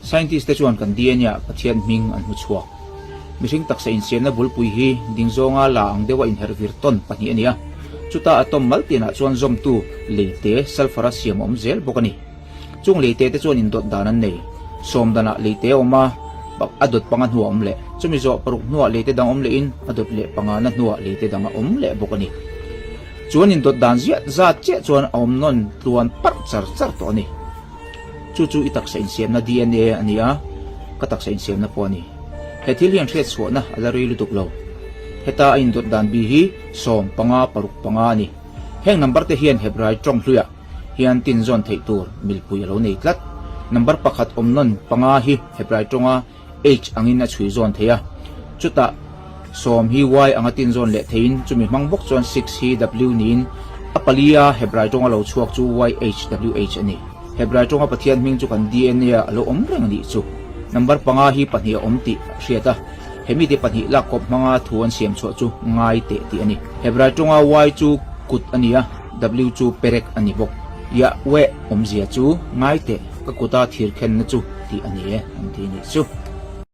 Scientist te chuan kan DNA ah Pathian hming an hmu chhuak. Mihring taksa insiamna bulpui hi ding zawnga la ang deuha inherh vir tawn pahnih a ni a. Chuta atom maltianah chuan zawmtu leite sulphur a siam a awm zel bawk a ni. Chung leite te chuan indawt dan an nei. Sawm danah leite a awm a, a dawt panga hnuah a awm leh. Chumi zawh paruk hnuah leite dang awm lehin a dawt leh pangana hnuah leite dang a awm leh bawk a ni. Chuan indawt dan ziah zat chiah chuan a awm nawn tluan parh char char tawh a ni. Chu chu i taksa insiamna DNA a ni a, ka taksa insiamna pawh a ni. He thil hian hriat chhuahna a la rei lutuk lo. Heta a indawt dan bi hi sawm panga paruk panga a ni. Heng number te hian Hebrai tawng hluiah hian tin zawn theih tur milpui a lo nei tlat. Number pakhat awm nawn panga hi Hebrai tawnga H angin a chhui zawn thei a, chutah sawm hi Y anga tin zawn leh theiin chumi hmang bawk chuan six hi W niin a palia Hebrai tawnga lo chhuak chu YHWH a ni. Hebrai tawnga Pathian hming chu kan DNA ah a lo awm reng a nih chu. Number panga hi pahnih a awm tih a hriat a, he mite pahnih lak kawp hmanga thu an siam chhuah chu ngai teh tih a ni. Hebrai tawnga Y chu kut a ni a, W chu perek a ni bawk. Yahweh awmzia chu ngai teh ka kuta thir khenna chu tih a ni e an ti nih chu.